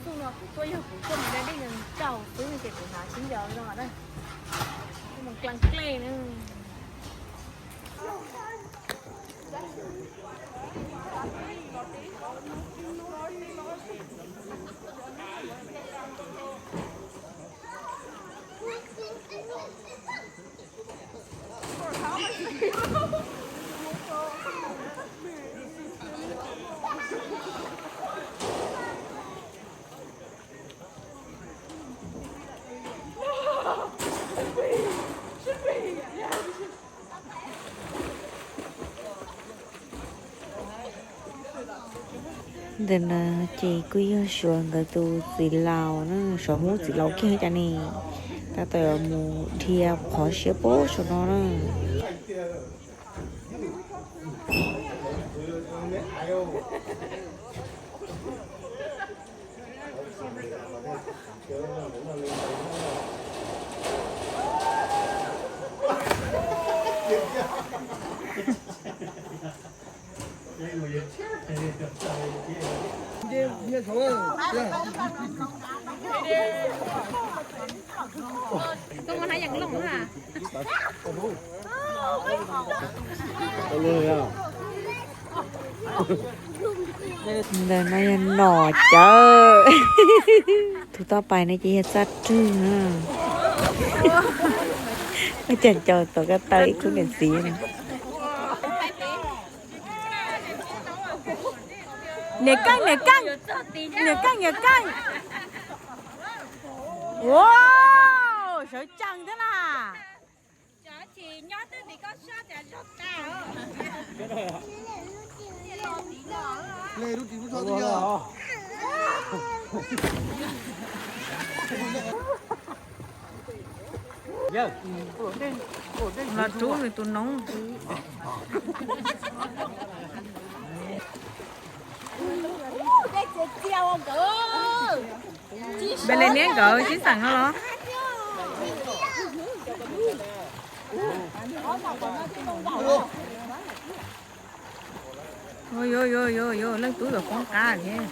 Xub no kuv tuaj yog kuv tuaj mus da dej nyob rau xwb ces kuv hnav sib ncaws no na. Mus klas dlej na. Ntawm no ces kuj yog Suav nkawd tus txiv laus na, Suav Hmoob txiv laus kiag cas ne, tab tom mus dhia qhov siab pub saum no na. Ntawm no yog nom cawv. Tus toj pais no ces yog txaj rwg na. Ua cas ncaus tuam ko taw ib khub niam txiv no. Niam Keej, niam Keej, niam Keej, niam Keej. Ua, sawv tsees thiab na. Los rub nws tus noob. Npe li niab nkawd sib xeem no los? Yuav, yuav, yuav, yuav, leej tub yuav poob qab thiab.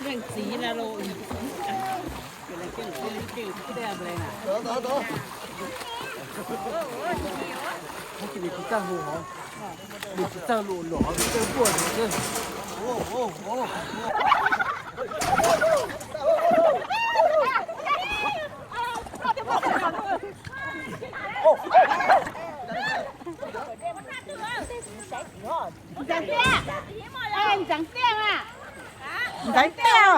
Leej txiv na los. Ntxeev tiaj, ntxeev tiaj mas, ntxeev tiaj,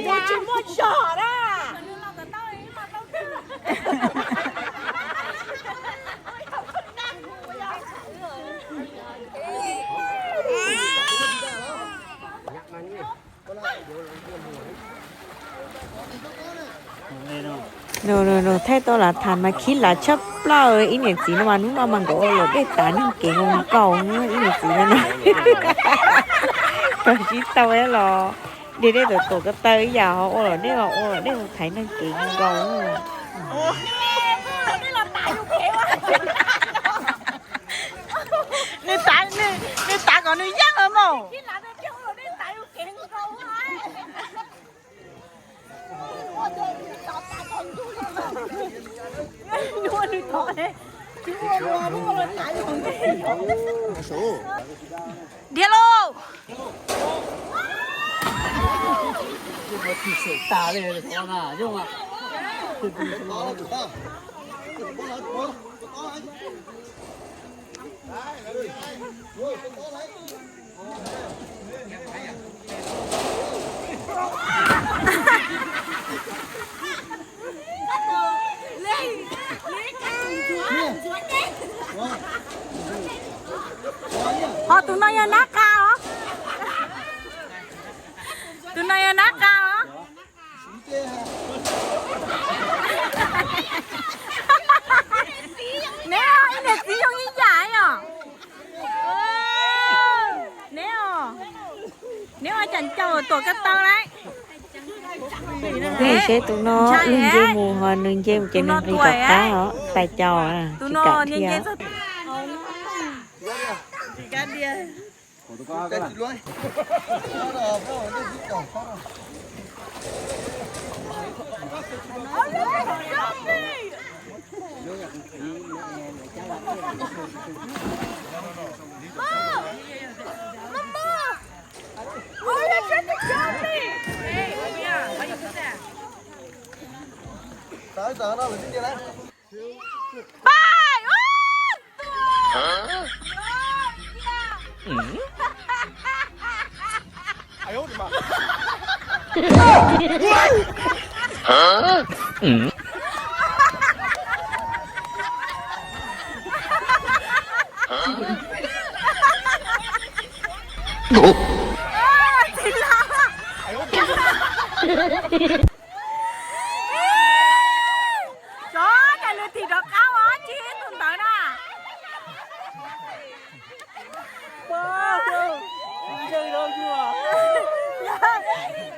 ua tsis muaj zog na. Nws thaij tau lav tham mas khib lav tshaj plaws. Ib niam txiv no mas hnub no mas nkawd ua luam dej tav neeg kev nkaus nkaus, ib niam txiv no na. Tau sib tau los dhia dej tuam tuam ko taw ib yam, ho ua luam dej los ua luam dej mus thaiv neeg kev nkaus. Nws tav, nws tav kom nws yeej los mas. Dhia lauj! Ho tus no yog nab qa os. Tus no yog nab qa os. Neb, ib niam txiv zoo ib yam yom. Neb, neb ua cas ncaus tuam ko taw lauj? Nej seb tus no leej nce mus ho nws nce mus ces nws nqis rov qab os, tais caus tsis kam dhia. Pai, ua, tuag. Tsov, cas nws thim rov qab ua dab tsi tus ntawd na?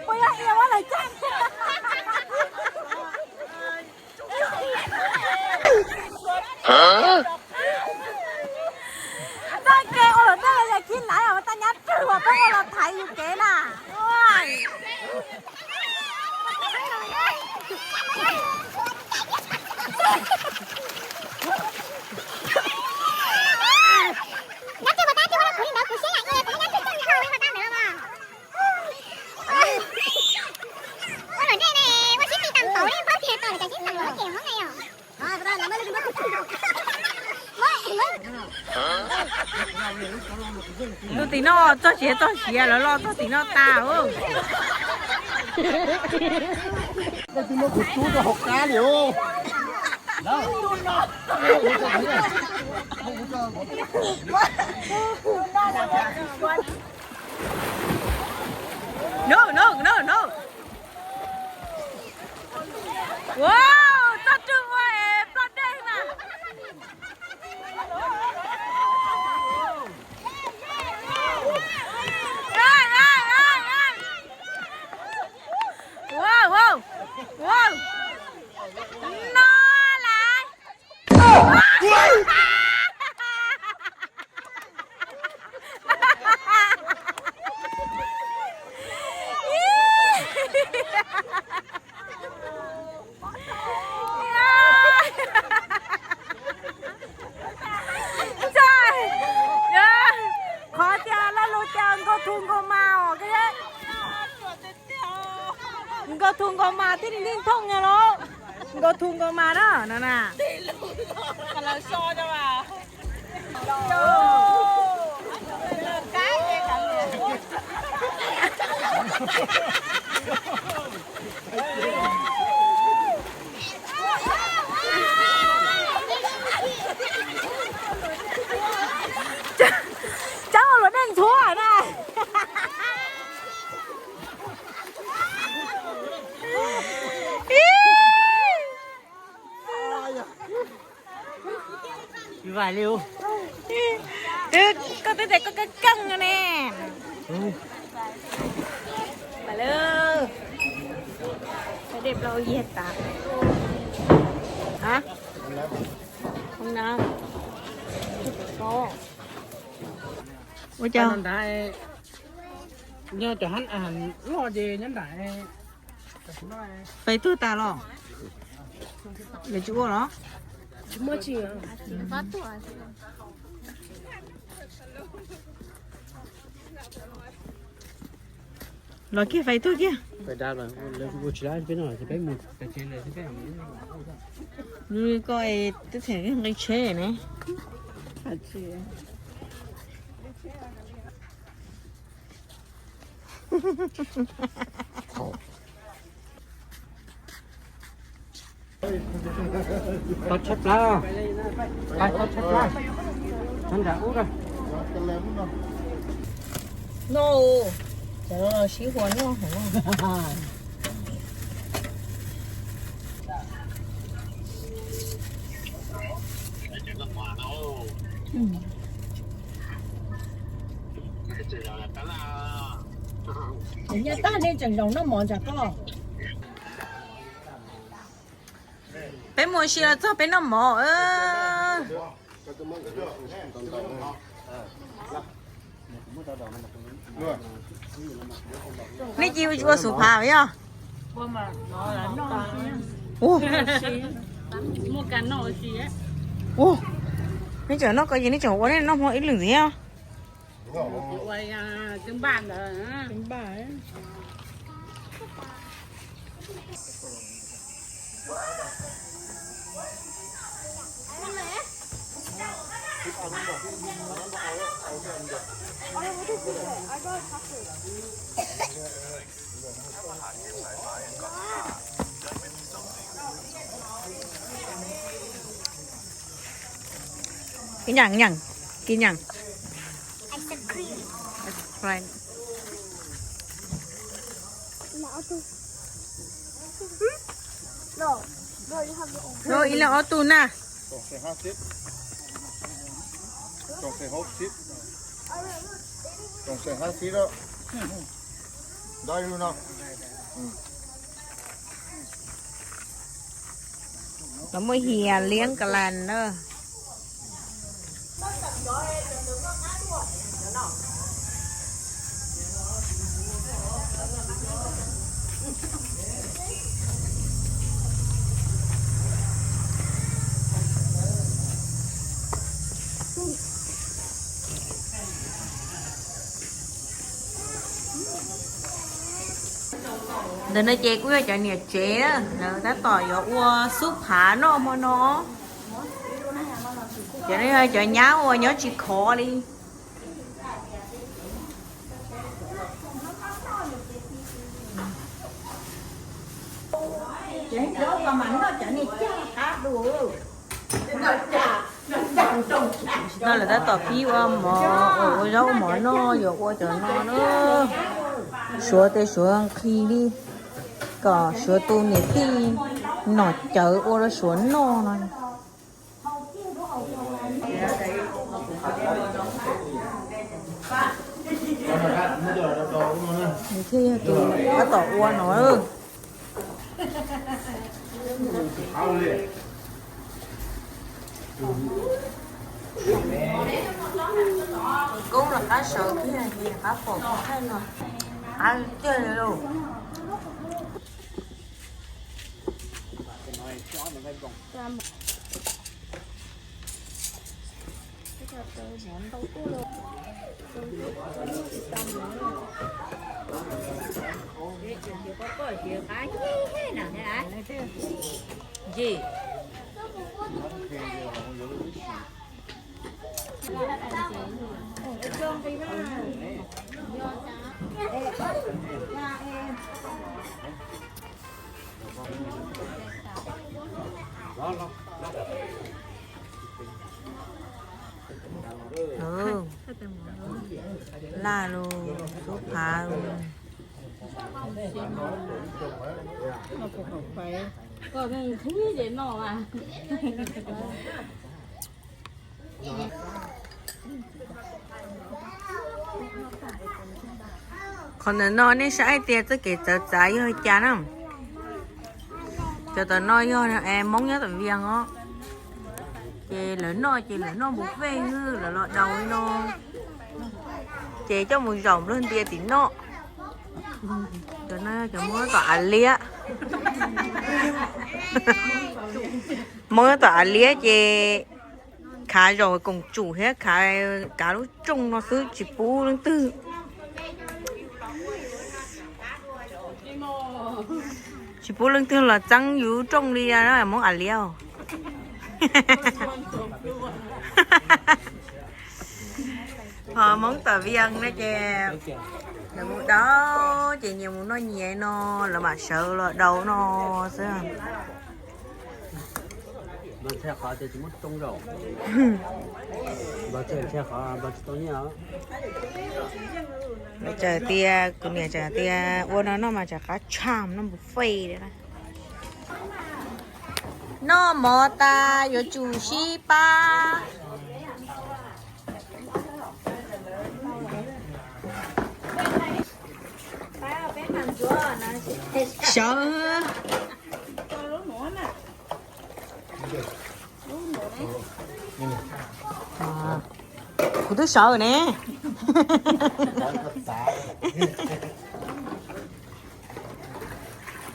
Puas yog ias ua lawm caij? Txoj kev ua luam dej los yog khib laiv os, ua tau nyab rwg uas peb ua los thaiv yus kev na. Tus tim no txog tsis txog siav lawv los txog tim no tas. Koj tus no kuv rub rau hauv qab li os. No, no, no, no. Wow, txog twg ua es ploj dej mas. Wow, wow, wow. No lawm. Qhov tias laj lus tias nkaus thu nkaus mas os. Nkaus thu nkaus mas tib neeg thooj nyias los. Nkaus thu nkaus mas na no na. Cov ua luam dej ntxhuav na. Koj twb tias koj keej keej no ne. Mas lawm, dej plaub yiag tas. Ua cas nyob cov hab loj ces nyob nram. Fais tuag tas los? Lawv tsis ua los? Los kiag fais tuag kiag. Koj twb them nqi tsheb ne. Tau tshaib plab, tau tshaib plab, nram ub. No, cov no sib hua noj hauv no. Nyaj tag nej tseem zaum noj mov ntsam koj. Peb mus ua si los txog peb noj mov. Nej cia ua xuv phav yog? Ua, nej tseem noj ko ces nej tseem ua nej noj hmo ib leeg ntxiv os. Kib nyeem, nyeem, kib nyeem. Ice cream. Ice cream. Ib leeg ob tug na. Lawv muaj hias liab ka las na. Ntawm no ces kuj yog cov niam tsev na, lawv tab tom yuav ua xub phav noj hmo no. Cov no yog cov nyab uas nyob tsis khov li. No lawv tab tom pib ua mov, ua zaub ua mov noj, yuav ua cov no na. Suav tej suav nqhis li, kom suav tus niam tij nom cawv ua rau suav noj no. Nws thiaj yog tus tab tom ua no. Koob los qab sawv thiab, qab pom qab thaij no, qab tiag li lauj. Laj los, xub phav los. Qhov ntawm no nej saib tias txoj kev txawv txav yog cas na. Cov tom no yog Hmoob nyob tom Vias os. Ces lawv noj ces lawv noj buffet xwb, lawv los daus li no. Ces coj mus zaum nplawg ntia tim noj. Cov no cov Hmoob tom Av Liab. Hmoob tom Av Liab ces khav zaum koom tsum thiab khav kav lub rooj no xwb tsis pub leej twg. Tsis pub leej twg los txeeb yus lub rooj li na Hmoob Av Liab. Ho Hmoob tom Vias no ces lawv mus daus ces nyias mus noj nyias no, lawv mam sawv los daus no xwb. Txawm tias kuv niam txawm tias ua no noj mas tseem qab tshaj noj buffet li na. Noj mov tas yuav tsum sib pab. Sawv. Kuv twb sawv ne.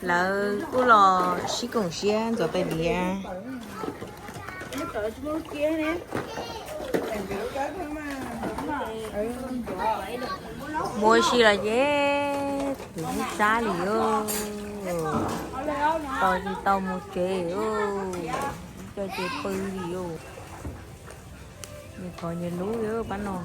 Lawv kuj los sib koom siab ntxuav pais diav. Muaj si los ces twb txab li os. Tau tsis tau mus tsev os. Coj ces pw li os. Nyias thov nyias lub li pab no.